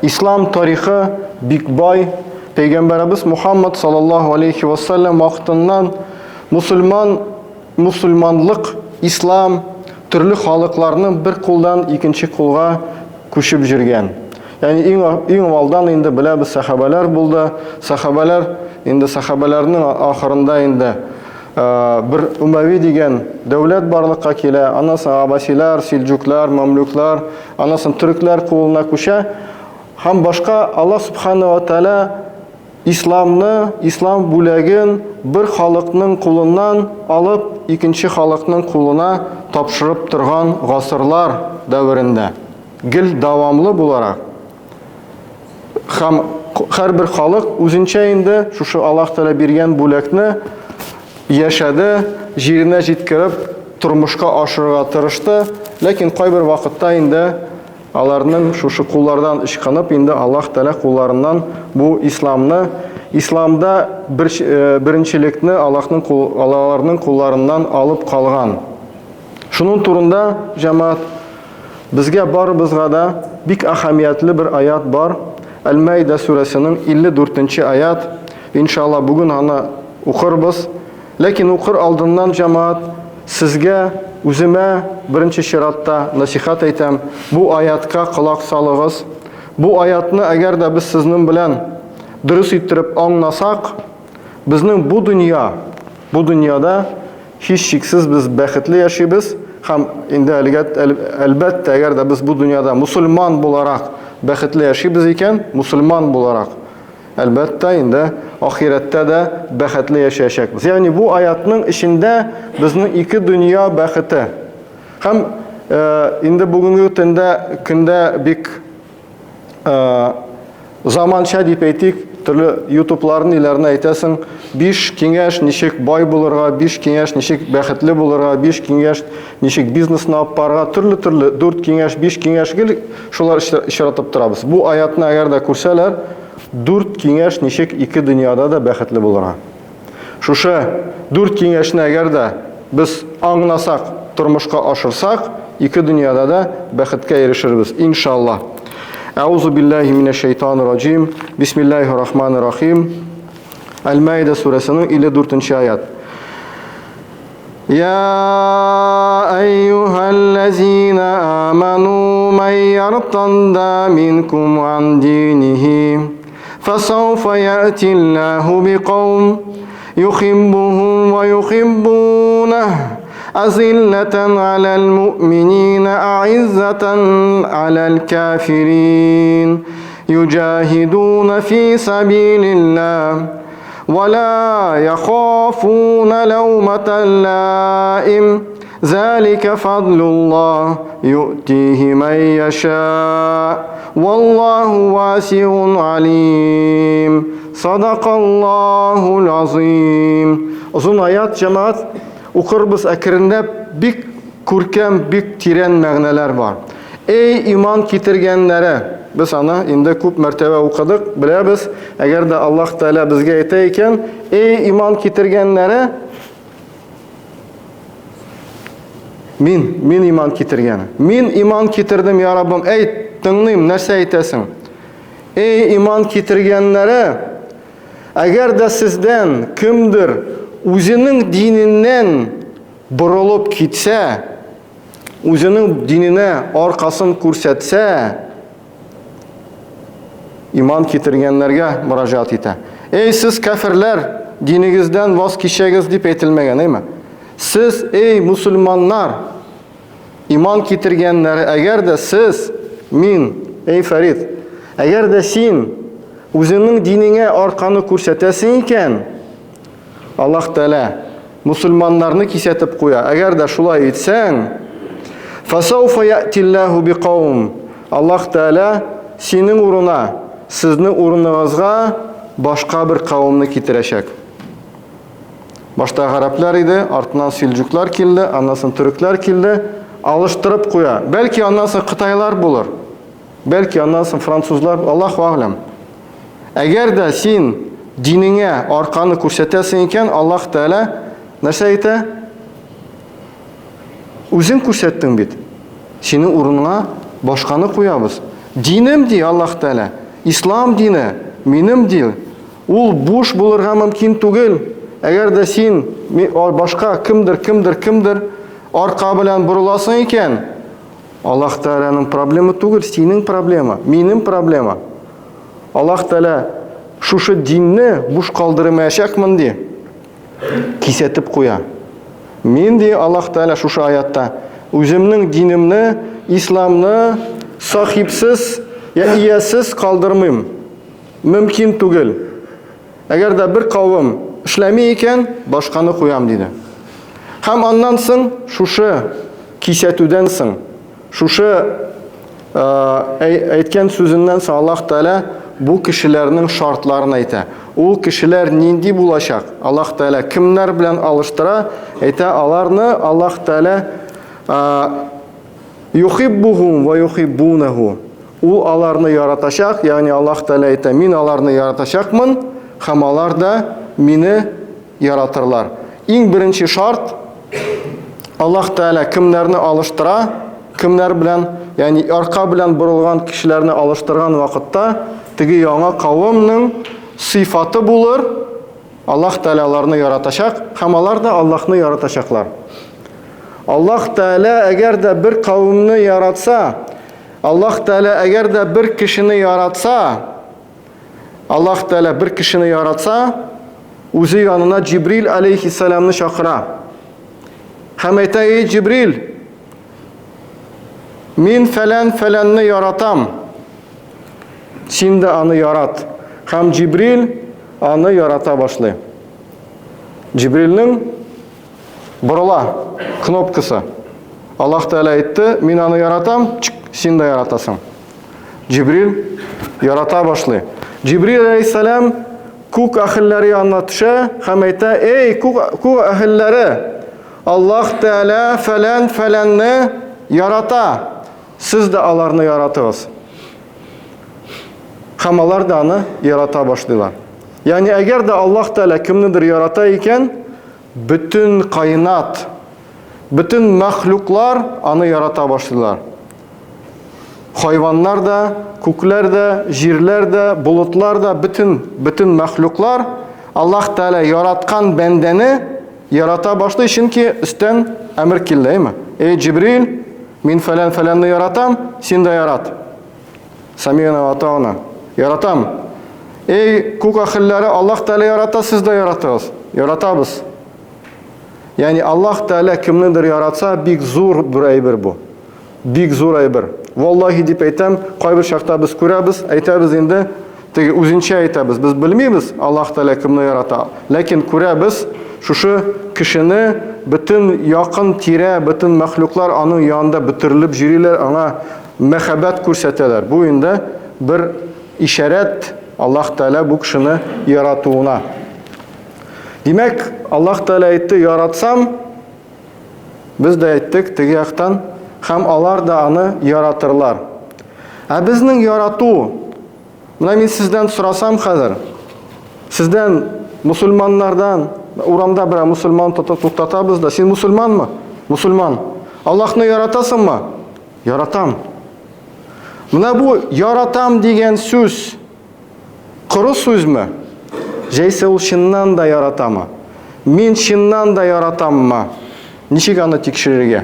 Ислам тарихы бик бай. Пәйгамбәребез Мухаммад саллаллаһу алейхи вассалам вакытыннан мусульман мусульманлык, ислам төрле халыкларның бер кулдан икенче кулга күчеп җөргән. Ягъни иң иң алдан инде беләбез сахабәләр булды. Сахабәләр инде сахабәләрнең ахырында инде бер Умәви дигән дәүләт барлыкка килә. Аннан соң Аббасилар, Сельджуклар, Мамлюклар, аннан соң төрекләр кулына күчә. Һәм башка Аллаһ субхана ва тааля Исламны, ислам бүләген бер халыкның кулыннан алып, икенче халыкның кулына тапшырып торган гасырлар дәверендә гел дәвамлы буларак һәм һәрбер халык үзенчә инде шушы Аллаһ Тәгалә биргән бүләкне яшәде, җиренә җиткереп тормышка ашырырга тырышты, ләкин кайбер вакытта инде аларның шушы куллардан ычкынып инде Аллаһ Тәгалә кулларыннан бу исламны, исламда бер, э, беренчелекне Аллаһның кул, аларның кулларыннан алып калган. Шуның турында җәмәгать безгә барыбызга да бик әһәмиятле бер аят бар. Әл-Мәйдә сүрәсенең 54 аят. Иншалла бүген аны укырбыз. Ләкин укыр алдыннан җәмәгать сезгә, үземә беренче чиратта насихат әйтәм. Бу аятка колак салыгыз. Бу аятны әгәр дә без сезнең белән дөрес иттереп аңласак, безнең бу дөнья, бу дөньяда Һичшиксез без бәхетле яшибез һәм инде әлбәттә, әгәр дә без бу дөньяда мусульман буларак бәхетле яшибез икән, мусульман буларак, әлбәттә, инде ахирәттә дә бәхетле яшәячәкбез. Ягъни бу аятның эчендә безнең ике дөнья бәхете. Һәм инде бүгенге көндә көндә бик заманча дип әйтик, төрле ютублар ниләрне әйтәсең, биш киңәш ничек бай булырга, биш киңәш ничек бәхетле булырга, биш киңәш ничек бизнесны алып барырга, төрле-төрле дүрт киңәш, биш киңәш гел шулар очратып торабыз. Бу аятны әгәр дә күрсәләр, дүрт киңәш ничек ике дөньяда да бәхетле булырга. Шушы дүрт киңәшне әгәр дә без аңласак, тормышка ашырсак, ике дөньяда да бәхеткә ирешербез, иншалла. Әузу биллахи минәш шайтанир раҗим. Бисмиллахир рахманир рахим. Әл-Маида сүрәсенең 54 аят. يا أيها الذين آمنوا من يرتد منكم عن دينه فسوف يأتي الله بقوم يحبهم ويحبونه أذلة على المؤمنين أعزة على الكافرين يجاهدون في سبيل الله ولا يخافون لومة لائم ذلك فضل الله يؤتيه من يشاء والله واسع عليم صدق الله العظيم Озын аят, җәмәгать, укырбыз әкренләп, бик күркәм, бик тирән мәгънәләр бар. Эй, иман китергәннәре! Без аны инде күп мәртәбә укыдык, беләбез. Әгәр дә Аллаһ Тәгалә безгә әйтә икән, эй, иман китергәннәре, мин, мин иман китергән. Мин иман китердем, я Раббым, әйт, тыңлыйм, нәрсә әйтәсең? Эй, иман китергәннәре, әгәр дә сездән кемдер үзенең диненнән борылып китсә, үзенең диненә аркасын күрсәтсә, иман китергәннәргә мөрәҗәгать итә. Эй, сез кәферләр, динегездән ваз кичәгез дип әйтелмәгән, әйме? Сез, эй, мусульманнар, иман китергәннәр, әгәр дә сез, мин, эй, Фәрид, әгәр дә син үзеңнең динеңә арканы күрсәтәсең икән, Аллаһ Тәгалә мусульманнарны кисәтеп куя. Әгәр дә шулай итсәң, фасауфа яътиллаху биқаум. Аллаһ Тәгалә синең урына, сезнең урыныгызга башка бер кавымны китерәчәк. Башта гарәпләр иде, артыннан сельджуклар килде, аннан соң төрекләр килде, алыштырып куя. Бәлки аннан соң кытайлар булыр. Бәлки аннан соң французлар, Аллаһу аглам. Әгәр дә син динеңә арканы күрсәтәсең икән, Аллаһ Тәгалә нәрсә әйтә? Үзең күрсәттең бит. Синең урыныңа башканы куябыз. Динем, ди Аллаһ Тәгалә, ислам дине, минем дин, ул буш булырга мөмкин түгел. Әгәр дә син башка кемдер, кемдер, кемдер арка белән борыласың икән, Аллаһ Тәгаләнең проблемы түгел, синең проблема, минем проблема. Аллаһ Тәгалә шушы динне буш калдырмаячакмын ди. Кисәтеп куя. Мин ди Аллаһ Тәгалә шушы аятта үземнең динемне, исламны сахибсыз я иясез калдырмыйм. Мөмкин түгел. Әгәр дә бер кавым эшләми икән, башканы куям диде. Һәм аннан соң шушы кисәтүдән соң, шушы әйткән сүзеннән соң Аллаһ Тәгалә бу кешеләрнең шартларын әйтә. Ул кешеләр нинди булачак? Аллаһ Тәгалә кемнәр белән алыштыра? Әйтә, аларны Аллаһ Тәгалә юхиббухум ва юхиббунаху. Ул аларны яратачак, ягъни Аллаһ Тәгалә әйтә, мин аларны яратачакмын, һәм алар да мине яратырлар. Иң беренче шарт Аллаһ Тәгалә кемнәрне алыштыра, кемнәр белән, ягъни арка белән борылган кешеләрне алыштырган вакытта теге яңа кавымның сыйфаты булыр, Аллаһ Тәгалә аларны яратачак һәм алар да Аллаһны яратачаклар. Аллаһ Тәгалә әгәр дә бер кавымны яратса, Аллаһ Тәгалә әгәр дә бер кешене яратса, Аллаһ Тәгалә бер кешене яратса, үзе янына Җибрил алейхиссәламны чакыра. Һәм әйтә, эй Җибрил, мин фәлән фәләнне яратам. Син дә аны ярат. Һәм Җибрил аны ярата башлый. Җибрилнең борыла кнопкасы. Аллаһ Тәгалә әйтте, мин аны яратам, чик, син дә яратасың. Җибрил ярата башлый. Җибрил алейһиссалам күк әһелләре янына төшә һәм әйтә, "Эй, күк, күк әһелләре, Аллаһ Тәгалә фәлән фәләнне ярата. Сез дә аларны яратыгыз." Һәм алар да аны ярата башлыйлар. Ягъни әгәр дә Аллаһ Тәгалә кемнедер ярата икән, бөтен кайнат, бөтен мәхлуклар аны ярата башлыйлар. Хайваннар да, күкләр дә, җирләр дә, болытлар да, бөтен, бөтен мәхлуклар Аллаһ Тәгалә яраткан бәндәне ярата башлый, чөнки өстән әмер килде, әйме? Эй, Җибрил, мин фәлән-фәләнне яратам, син дә ярат. Самигна ва атагна. Яратам. Эй, күк әһелләре, Аллаһ Тәгалә ярата, сез дә яратыгыз. Яратабыз. Ягъни Аллаһ Тәгалә кемнедер яратса, бик зур бер әйбер бу. Бик зур әйбер. Валлаһи дип әйтәм, кайбер чакта без күрәбез, әйтәбез инде, теге үзенчә әйтәбез. Без белмибез, Аллаһ Тәгалә кемне ярата. Ләкин күрәбез, шушы кешене бөтен якын тирә, бөтен мәхлуклар аның янында бөтерелеп йөриләр, аңа мәхәббәт күрсәтәләр. Бу инде бер ишарәт Аллаһ Тәгалә бу кешене яратуына. Димәк, Аллаһ Тәгалә әйтте, яратсам, Без дә әйттек теге яктан, һәм алар да аны яратырлар. Ә безнең ярату, менә мин сездән сорасам хәзер, сездән мусульманнардан, урамда берәр мусульман туктатабыз да, син мусульманмы? Мусульман. Аллаһны яратасыңмы? Яратам. Менә бу яратам дигән сүз Коры сүзме? Җәйсә ул чыннан да яратамы? Мин чыннан да яратаммы? Ничек аны тикшерергә?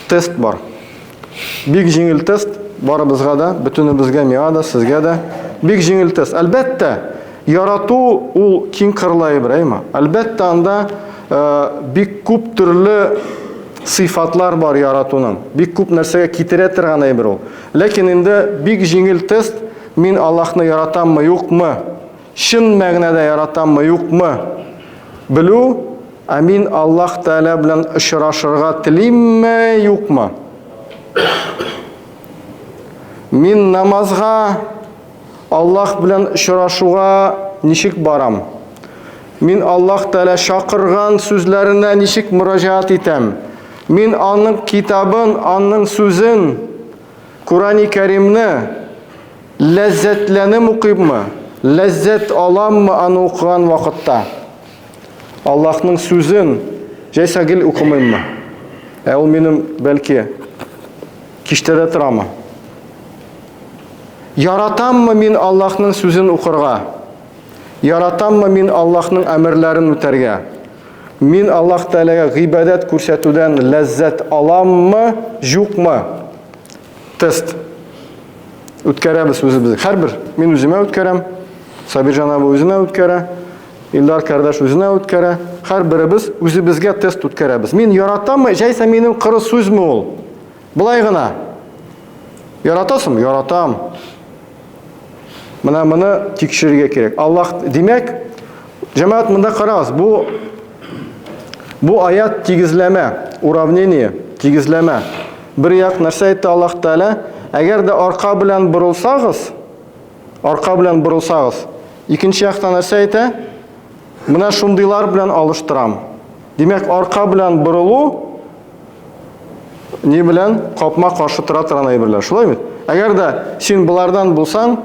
Тест бар. Бик җиңел тест, барыбызга да, бөтенебезгә, миңа да, сезгә дә. Бик җиңел тест. Әлбәттә, ярату ул киң кырлы әйбер, әйме? Әлбәттә, анда э, бик күп төрле сыйфатлар бар яратуның. Бик күп нәрсәгә китерә торган әйбер ул. Ләкин инде бик җиңел тест, мин Аллаһны яратаммы, юкмы? Чын мәгънәдә яратаммы, юкмы? Белү, ә мин Аллаһ Тәгалә белән очрашырга телимме, юкмы? Мин намазга Аллаһ белән очрашуга ничек барам? Мин Аллаһ Тәгалә чакырган сүзләренә ничек мөрәҗәгать итәм? Мин аның китабын, аның сүзен, Курани Кәримне ләззәтләнеп укыйммы? Ләззәт аламмы аны укыган вакытта? Аллаһның сүзен җәйсә гел укымыйммы? Ә ул минем бәлки киштәдә торамы? Яратаммы мин Аллаһның сүзен укырга? Яратаммы мин Аллаһның әмерләрен үтәргә? Мин Аллаһ Тәгаләгә гыйбадәт күрсәтүдән ләззәт аламмы, юкмы? Тест. Үткәрәбез үзебез. Һәрбер мин үземә үткәрәм. Сабирҗан абый үзенә үткәрә. Илдар кардәш үзенә үткәрә. Һәрберебез үзебезгә тест үткәрәбез. Мин яратаммы, җәйсә минем коры сүзме ул? Болай гына. Яратасың? Яратам. Менә моны тикшерергә кирәк. Аллаһ, димәк, җәмәгать монда карагыз, бу бу аят тигезләмә, уравнение, тигезләмә. Бер як нәрсә әйтте Аллаһ Тәгалә? Әгәр дә арка белән борылсагыз, арка белән борылсагыз, икенче якта нәрсә әйтә? Менә шундыйлар белән алыштырам. Димәк, арка белән борылу ни белән капма каршы тора торган әйберләр. Шулай бит? Әгәр дә син болардан булсаң,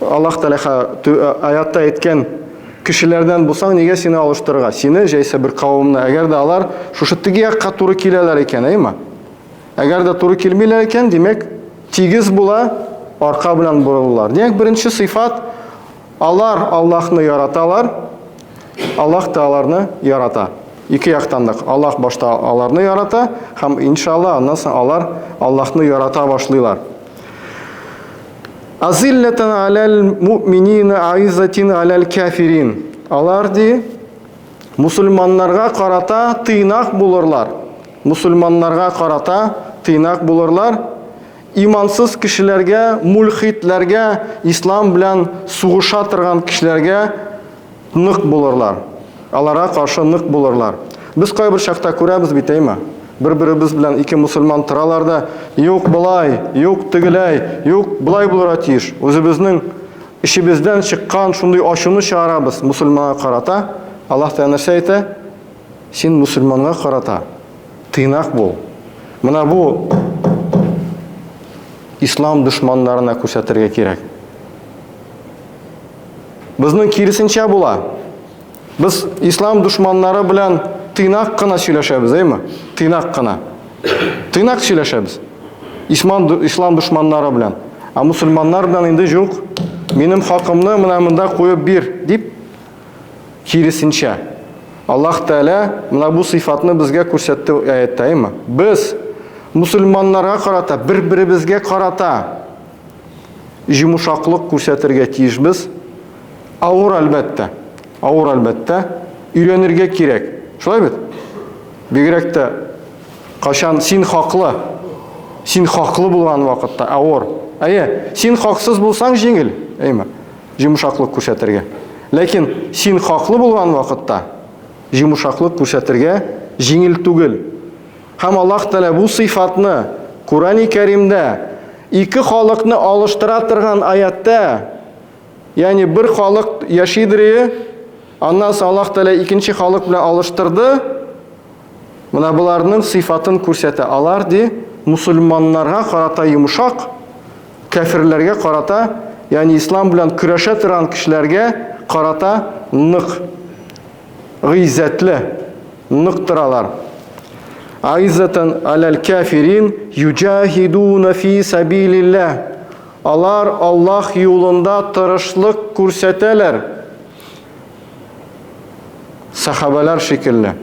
Аллаһ Тәгалә аятта әйткән кешеләрдән булсаң, нигә сине алыштырырга? Сине җәйсә бер кавымны, әгәр дә алар шушы теге якка туры киләләр икән, әйме? Әгәр дә туры килмиләр икән, димәк, тигез була, арка белән борылулар. Димәк, беренче сыйфат алар Аллаһны яраталар, Аллаһ та аларны ярата. Ике яктан да Аллаһ башта аларны ярата һәм иншалла аннан соң алар Аллаһны ярата башлыйлар. Азилләтән аләл муъминина аиззатин аләл кафирин. Алар ди мусульманнарга карата тыйнак булырлар. Мусульманнарга карата тыйнак булырлар. Имансыз кешеләргә, мульхитләргә, ислам белән сугыша торган кешеләргә нык булырлар. Аларга каршы нык булырлар. Без кайбер чакта күрәбез бит, әйме? Бер-беребез белән ике мусульман торалар да, юк болай, юк тегеләй, юк болай булырга тиеш. Үзебезнең эчебездән чыккан шундый ачуны чыгарабыз мусульманга карата. Аллаһ Тәгалә нәрсә әйтә? Син мусульманга карата тыйнак бул. Менә бу ислам дошманнарына күрсәтергә кирәк. Безнең киресенчә була. Без ислам дошманнары белән тыйнак кына сөйләшәбез, әйме? Тыйнак кына. Тыйнак сөйләшәбез. Ислам, ислам дошманнары белән. Ә мусульманнар белән инде юк. Минем хакымны менә монда куеп бир, дип киресенчә. Аллаһ Тәгалә менә бу сыйфатны безгә күрсәтте аятта, әйме? Без мусульманнарга карата, бер-беребезгә карата Җомшаклык күрсәтергә тиешбез. Авыр, әлбәттә. Авыр, әлбәттә. Өйрәнергә кирәк. Шулай бит? Бигрәк тә качан син хаклы. Син хаклы булган вакытта авыр. Әйе, син хаксыз булсаң җиңел, әйме? Җомшаклык күрсәтергә. Ләкин син хаклы булган вакытта җомшаклык күрсәтергә җиңел түгел. Һәм Аллаһ Тәгалә бу сыйфатны Курани Кәримдә ике халыкны алыштыра торган аятта, ягъни бер халык яшидер, аннан соң Аллаһ Тәгалә икенче халык белән алыштырды. Менә боларның сыйфатын күрсәтә. Алар ди, мусульманнарга карата йомшак, кәферләргә карата, ягъни ислам белән көрәшә торган кешеләргә карата нык. Гыйззәтле, нык торалар. Аиззатан аләл кафирин юҗаһидуна фи сабилилләһ. Алар Аллаһ юлында тырышлык күрсәтәләр. Сахабалар шикелле.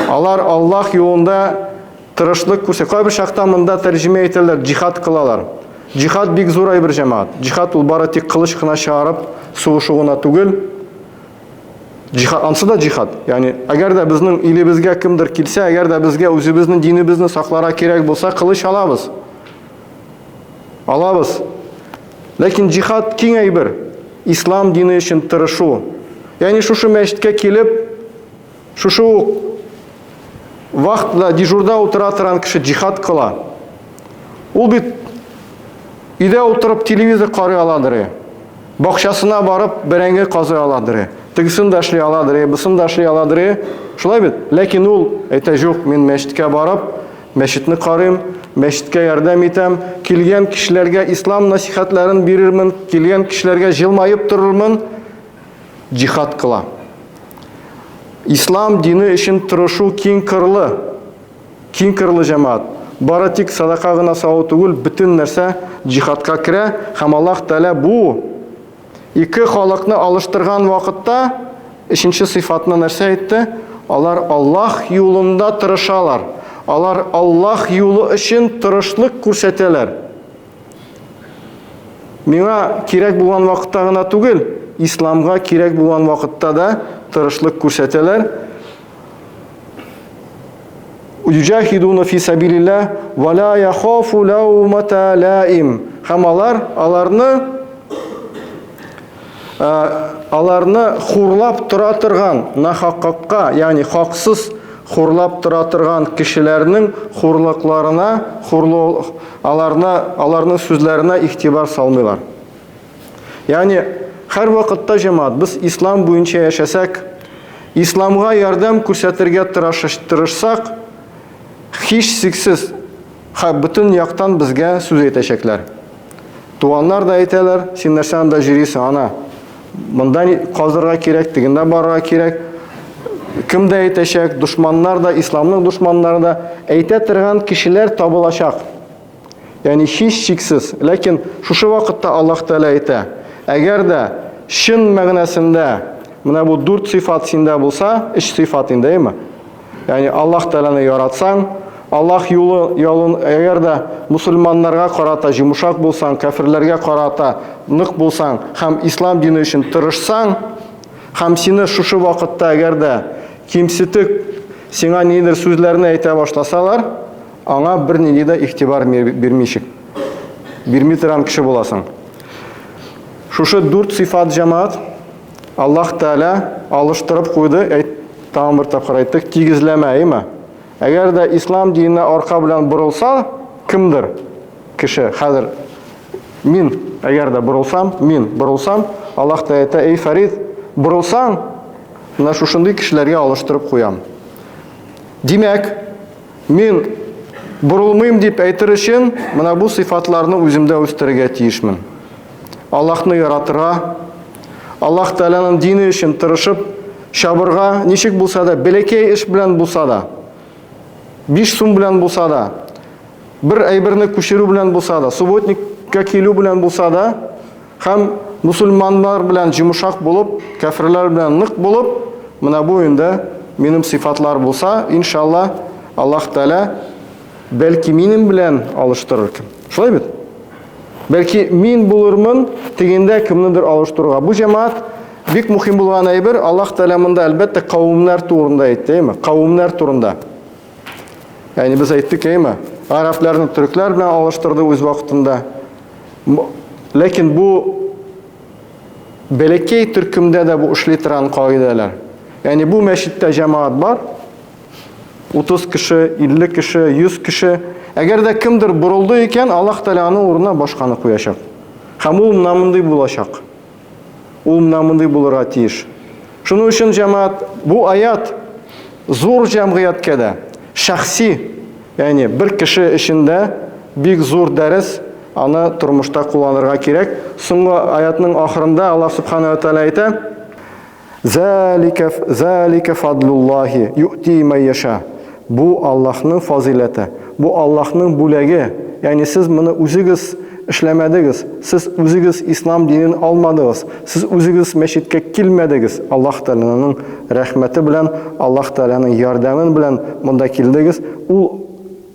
Алар Аллаһ юлында тырышлык күрсәтә. Кайбер чакта монда тәрҗемә итәләр, җихад кылалар. Җихад бик зур әйбер, җәмәгать. Җихад ул бары тик кылыч кына чыгарып сугышу гына түгел. Җихад, ансы да җихад. Ягъни, әгәр дә безнең илебезгә кемдер килсә, әгәр дә безгә үзебезнең динебезне сакларга кирәк булса, кылыч алабыз. Алабыз. Ләкин җихад киң әйбер. Ислам дине өчен тырышу. Ягъни шушы мәчеткә килеп, шушы ук вахтада дежурда утыра торган кеше җихад кыла. Ул бит өйдә утырып телевизор карый аладыр. Бакчасына барып бәрәңге казый аладыр. Тегесен дә эшли аладыр, бусын да эшли аладыр. Шулай бит? Ләкин ул әйтә, юк, мин мәчеткә барып, мәчетне карыйм, мәчеткә ярдәм итәм, килгән кешеләргә ислам насихәтләрен бирермен, килгән кешеләргә җылмаеп торырмын, җихад кыла. Ислам дине өчен тырышу киң кырлы. Киң кырлы җәмәгать. Бары тик садака гына салу түгел, бөтен нәрсә җихадка керә һәм Аллаһ Тәгалә бу ике халыкны алыштырган вакытта өченче сыйфатны нәрсә әйтте? Алар Аллаһ юлында тырышалар. Алар Аллаһ юлы өчен тырышлык күрсәтәләр. Миңа кирәк булган вакытта гына түгел, исламга кирәк булган вакытта да тырышлык күрсәтәләр. Юҗахидуна фи сабилилла ва ла яхафу лаумата лаим. Һәм алар аларны аларны хурлап тора торган нахакка, ягъни хаксыз хурлап тора торган кешеләрнең хурлыкларына, хурлау аларны аларның сүзләренә игътибар салмыйлар. Ягъни һәр вакытта җәмәгать без ислам буенча яшәсәк, исламга ярдәм күрсәтергә тырышсак, һичшиксез бөтен яктан безгә сүз әйтәчәкләр. Туганнар да әйтәләр, син нәрсә анда җөрисең, ана? Монда казырга кирәк, тегендә барырга кирәк. Кем дә әйтәчәк, дошманнар да, исламның дошманнары да әйтә торган кешеләр табылачак. Ягъни һичшиксез. Ләкин шушы вакытта Аллаһ Тәгалә әйтә, әгәр дә чын мәгънәсендә менә бу дүрт сыйфат синдә булса, өч сыйфат инде, әйме? Ягъни Аллаһ Тәгаләне яратсаң, Аллаһ юлы ялын әгәр дә мусульманнарга карата йомшак булсаң, кәферләргә карата нык булсаң һәм ислам дине өчен тырышсаң, һәм сине шушы вакытта әгәр дә кимсетеп, сиңа нидер сүзләрне әйтә башласалар, Аңа бернинди дә игътибар бирмичек, бирми торган кеше буласың. Шушы дүрт сыйфат җәмәгать Аллаһ Тәгалә алыштырып куйды, әйт, тагын бер тапкыр әйттек, тигезләмә, әйме? Әгәр дә ислам диненә арка белән борылса, кемдер кеше хәзер мин әгәр дә борылсам, мин борылсам, Аллаһ Тәгалә әйтә, эй Фәрид, борылсаң, менә шушындый кешеләргә алыштырып куям. Димәк, Мин борылмыйм дип әйтер өчен, менә бу сыйфатларны үземдә үстерергә тиешмен. Аллаһны яратырга, Аллаһ Тәгаләнең дине өчен тырышып чабырга, ничек булса да, бәләкәй эш белән булса да, 5 сум белән булса да, бер әйберне күчерү белән булса да, субботникка килү белән булса да, Һәм мусульманнар белән җомшак булып, кәферләр белән нык булып, менә бу инде минем сыйфатлар булса, иншалла, Аллаһ Тәгалә бәлки минем белән алыштырыр кем. Шулай бит? Бәлки мин булырмын тегендә кемнедер алыштыруга. Бу җәмәгать бик мөһим булган әйбер. Аллаһ Тәгалә монда әлбәттә кавымнар турында әйтте, әйме? Кавымнар турында. Ягъни без әйттек, әйме? Гарәпләрне төрекләр белән алыштырды үз вакытында. Ләкин бу бәләкәй төркемдә дә бу эшли торган кагыйдәләр. Ягъни бу мәчеттә җәмәгать бар. 30 кеше, 50 кеше, 100 кеше. Әгәр дә кемдер борылды икән, Аллаһ Тәгалә аның урынына башканы куячак. Һәм ул менә мондый булачак. Ул менә мондый булырга тиеш. Шуның өчен җәмәгать бу аят зур җәмгыятькә дә, шәхси, ягъни бер кеше өчен дә бик зур дәрес, аны тормышта кулланырга кирәк. Соңгы аятның ахырында Аллаһ Субхану ва Тааля әйтә: Залика залика фадлуллахи юти май яша. Бу Аллаһның фазыйләте, бу Аллаһның бүләге. Ягъни сез моны үзегез эшләмәдегез, сез үзегез ислам динен алмадыгыз, сез үзегез мәчеткә килмәдегез. Аллаһ Тәгаләнең рәхмәте белән, Аллаһ Тәгаләнең ярдәмен белән монда килдегез. Ул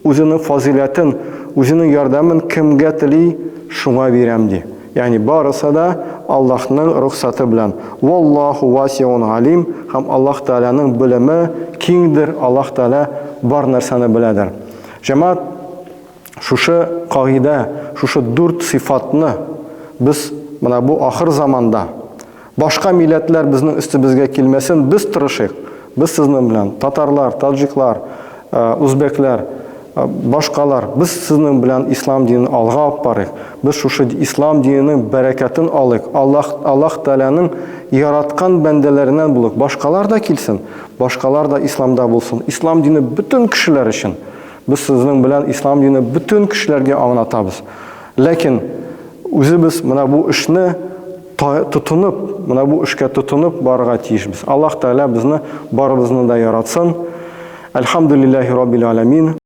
Үзенең фазыйләтен, үзенең ярдәмен кемгә тели, шуңа бирәм, ди. Ягъни барысы да Аллаһның рөхсәте белән. Валлаһу васиун галим, һәм Аллаһ Тәгаләнең белеме киңдер, Аллаһ Тәгалә бар нәрсәне беләдер. Җәмәгать, шушы кагыйдә, шушы дүрт сыйфатны без менә бу ахыр заманда Башка милләтләр безнең өстебезгә килмәсен, без тырышыйк. Без сезнең белән, татарлар, таджиклар, үзбәкләр, башкалар, без сезнең белән ислам динен алга алып барыйк. Без шушы ислам диненең бәрәкәтен алыйк. Аллаһ Аллаһ Тәгаләнең яраткан бәндәләреннән булыйк. Башкалар да килсен, башкалар да исламда булсын. Ислам дине бөтен кешеләр өчен. Без сезнең белән ислам дине бөтен кешеләргә аңлатабыз. Ләкин үзебез менә бу эшне тотынып, менә бу эшкә тотынып барырга тиешбез. Аллаһ Тәгалә безне барыбызны да яратсын. Әлхәмдүлилләһи раббил аламин.